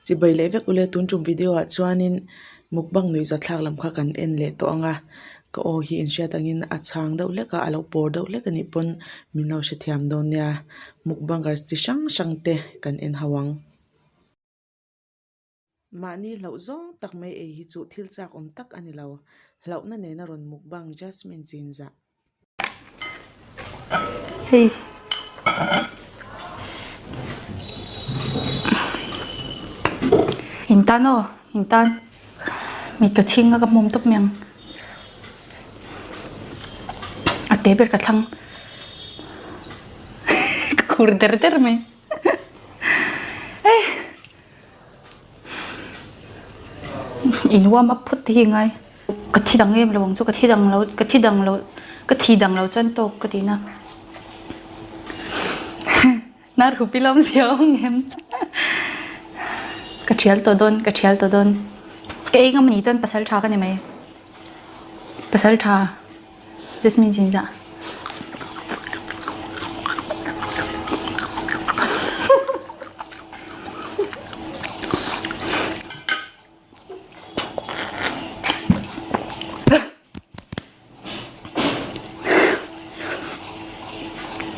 Chibai leh vek ule tun tum video ah chuanin mukbang nuihzathlak lam kha kan en leh tawh ang a, ka aw hi inhriat angin a chhang deuh hlek a, a lo pawr deuh hlek anih pawn min lo hrethiam dawn nia, mukbangers chi hrang hrang te kan en ho ang. Mahni hlauh zawng tak mai ei hi chu thil chak awm tak a ni lo, hlauhna nena rawn mukbang Jasmine chinzah. Hei in tan aw in tan mit ka chhing a ka hmawm tawp mai ang a te ber ka thlang ka khur der der mai In warm up phawt te hi ngai. Ka thi dang em lo ang chu ka thi dang lo ka thi dang lo ka thi dang lo chuan tawk ka ti na. Nar hup ila awm zia awm em. Ka thial tawh dawn ka thial tawh dawn. Ka ei ngam anih chuan pasal tha ka ni mai. Pasal tha. Jasmine Zinzah.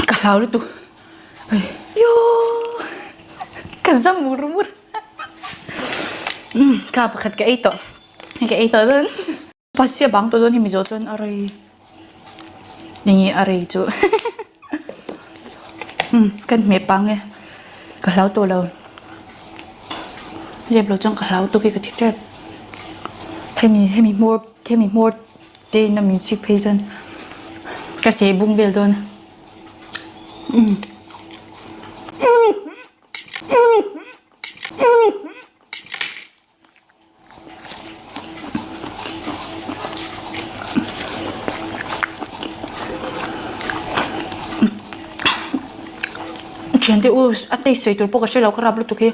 Ka hlau lutuk. Yo! Ka zam mur mur. Ka pakhat ka ei tawh. Ka ei tawh dawn. Pasia bang tawh dawn hi Mizo chuan a rei enge a rei chu umm kan hmeh pang e ka hlau tawh lo zep lo chuan ka hlau tawk hi ka ti tep hemi hemi hmawr hemi hmawr te in a min chhip phei chuan ka seh bung vel dawn umm. Thiante u a taste sawi tur pawh ka hre lo ka rap lutuk hi.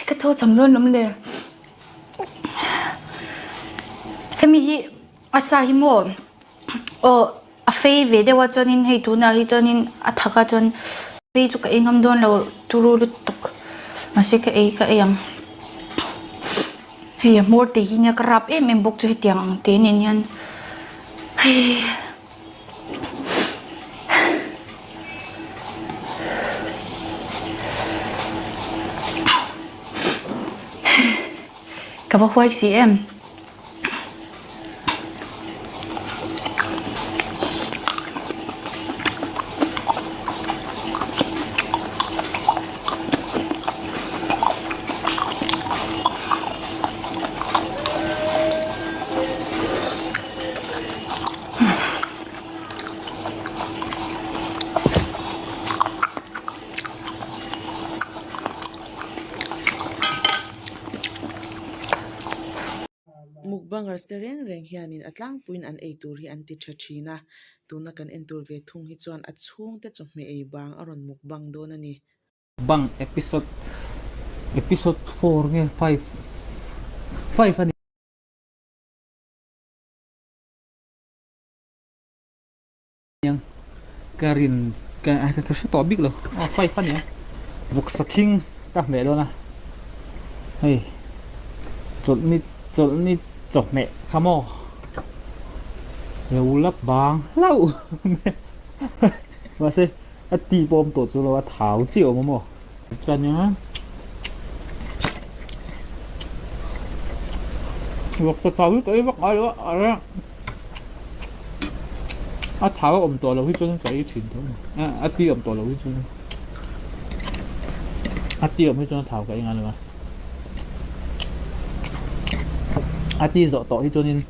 Ka thaw cham dawn lawm le. Hemi hi a sa hi maw aw a fei ve deuh a chuanin hei tunah hi chuanin a thak a chuan phei chu ka ei ngam dawn lo turu lutuk mahse ka ei ka ei ang. Hei a hmawr te hi nia ka rap em em bawk chu hetiang ang te nen hian hei. Ka va huai si em. Mukbangers te reng reng hianin a tlangpuiin an ei tur hi an ti tha thin a, tuna kan en tur ve thung hi chuan a chhungte chawhmeh ei bang a rawn mukbang dawn a ni. Bang episode episode 4 nge 5 5 ani ang ka rin ka ka hre tawh bik lo aw 5 ani ang vawksa thing ka hmeh dawn a hei chawlhni chawlhni chawhmeh kha maw lo la bang hlauh mahse A ti pawh awm tawh chu lo a thau chiah awm a maw? Chuan nia vawksa thau hi ka ei vak ngai lo a a a thau a awm tawh lo hi chuan ka ei thin tho a a ti awm tawh lo hi chuan a ti awm hi chuan a thau ka ei ngai lo a a ti zawh tawh hi chuanin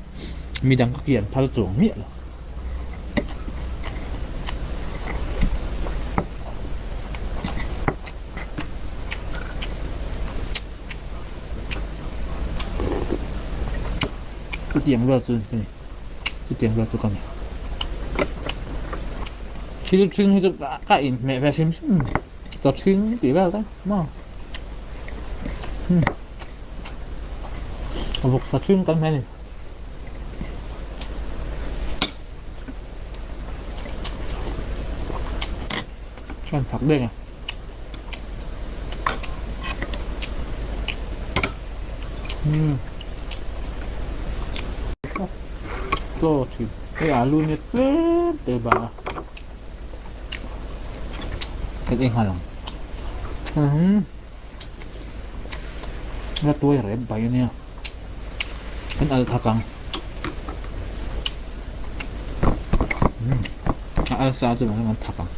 midang ka kian phal chuang miah lo. Chutiang rual chu chutiang rual chu ka ni. Thil ṭhing hi chu ka inhmeh ve hrim hrim chaw ṭhing tih vel te maw vawksa ṭhing kan hmeh a ni. Chuan thak deuh a. Chaw thin hei alu nia tlem te bang a kan ei nghal ang la tuai rep bai ania kan al thak ang a al sa chu kan thak ang.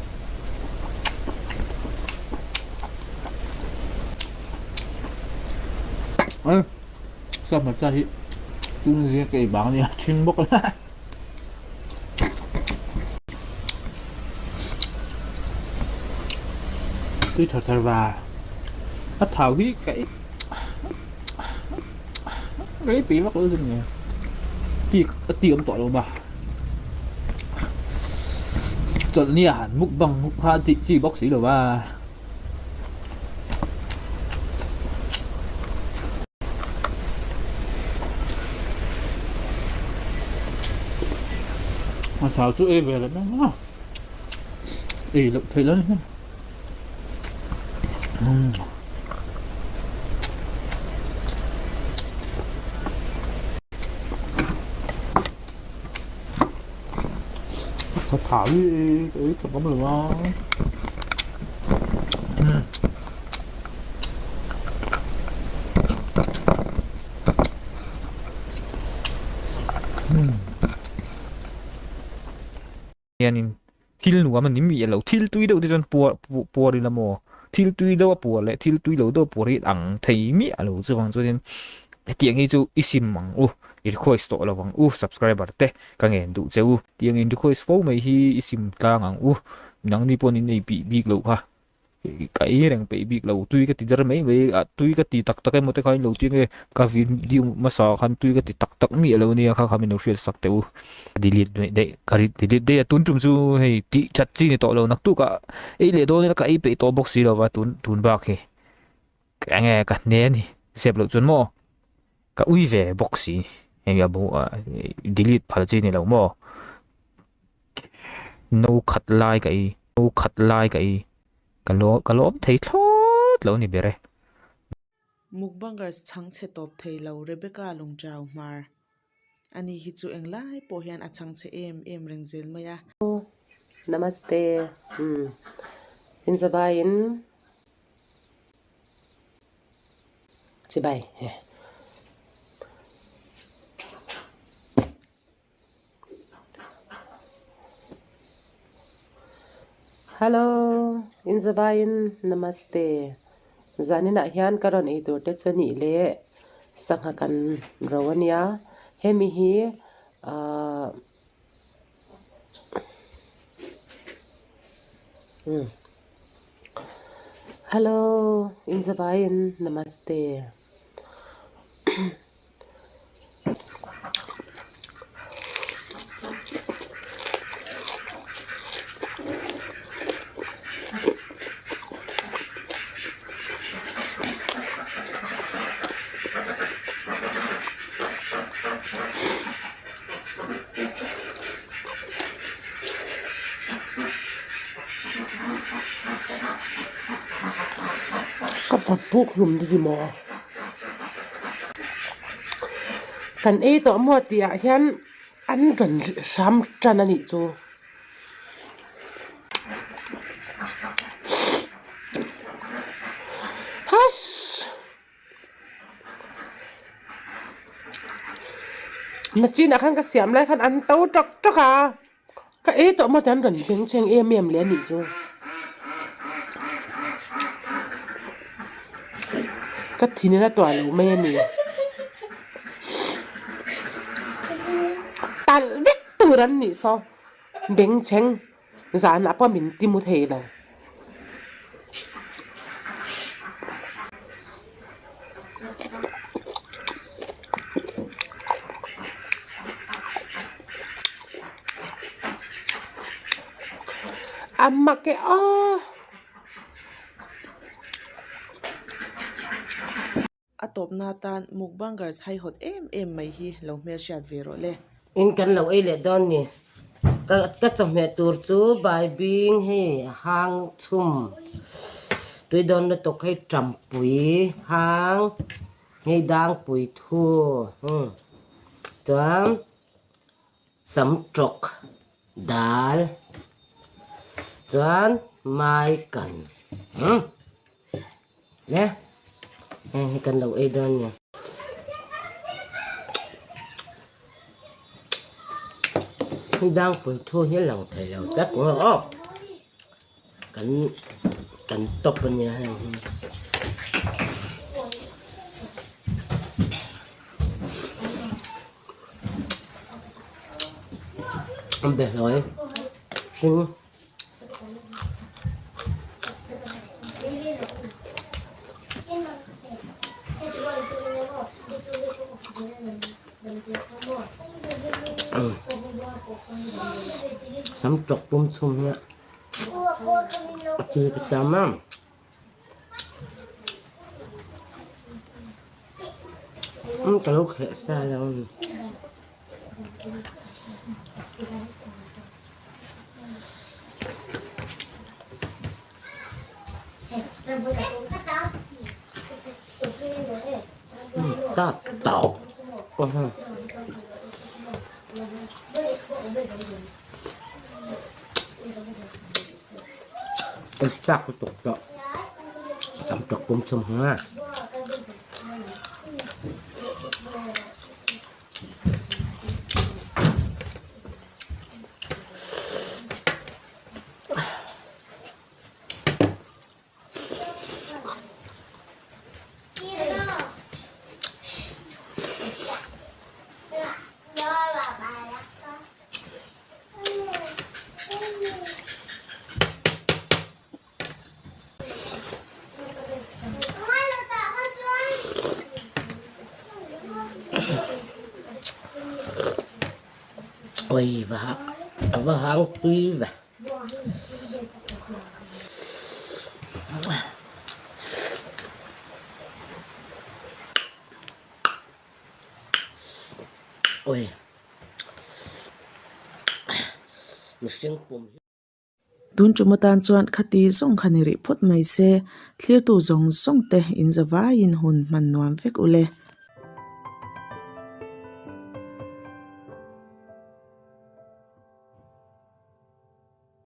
Sap hmarcha hi tung zing ka ei bang ania thin bawk la. Tui thar thar va a thau hi ka ei rei pei vak lo chu ni ti a ti awm tawh lo ba chawlhni ah han mukbang kha a tih chi bawk si lo va. A thau chu ei ve leh mai a, ei loh theih lo a ni hmel. Sa thau hi ei tawp awm lo a. Hianin thil nuam a ni miah lo thil tui deuh te chuan puar puar ila maw thil tui deuh a puar leh thil tui lo deuh a puar hi ang thei miah lo chuvang chuanin hetiang hi chu i sim ang u i request tawh lo ang u subscriber te ka ngen duh che u tiang in request fo mai hi i sim tlang ang u nangni pawhin in ei bih bik loh kha. Ka ei reng peih bik lo, tui ka ti der mai mai a, tui ka ti tak tak emaw te kha in lo ti nge, ka video hmasa ah khan tui ka ti tak tak miah lo nia kha kha min lo hriat sak teh u. Ka delete daih daih, ka delete daih a, tun tum chu hei tih that chi ni tawh lo, naktuk ah ei leh dawn ila ka ei peih tawh bawk si lo va tun tun bak hi enge ka hne a ni, zep loh chuan maw ka ui ve bawk si, hei a bo ah delete phal chi ni lo maw. No khat lai ka ei, no khat lai ka ei, ka lo ka lawm thei thlawt lo ni ber e. Mukbangers chhangchhe tawp thei lo Rebecca Lungchau hmar ani hi chu englai pawh hian a chhangchhe em em reng zel mai a. Namaste. Umm. Inzavaiin chibai. Hello inzavaiin namaste zaninah hian ka rawn ei tur te chu nih leh sangha kan ro a nia hemi hi ahh umm hello inzavaiin namaste. Ka va buk hlum deuh maw. Kan ei tawh maw tih ah hian an rawn hram tan a nih chu. Hass! Nachinah khan ka siam lai khan an to tawk tawk a, ka ei tawh maw tih an rawn beng cheng em em leh a nih chu. Ka thin in a tuah lo mai a ni. Talh vek tur an nih saw beng cheng zanah pawh min ti mu thei lo. A mak e aw. A tawpna atan mukbangers haihawt em em mai hi lo hmelhriat ve rawh le. In kan lo ei leh dawn ni. Ka ka chawhmeh tur chu baibing hei hang chhum tui dawn lutuk hei tampui hang hei dangpui thu umm chuan sam tawk dal chuan mai kan umm. Le heng hi kan lo ei dawn nia. Hei dangpui thu hi a lang thei lo tlat maw aw kan kan top a nia heng hi. An be hlawi hring. Sam tawk pum chhum hi a tui ka tam a. Ka lo kheh sa lo. Ta tawp. Ei chak lutuk tawh. Sam tawk pum chhum hma. Oi va a va hang tui ve. Oi mihring pum hi. Tun tum atan chuan khati zawng kha ni rih phawt mai se, thlirtu zawng zawng te in zavaiin hun hman nuam vek ule.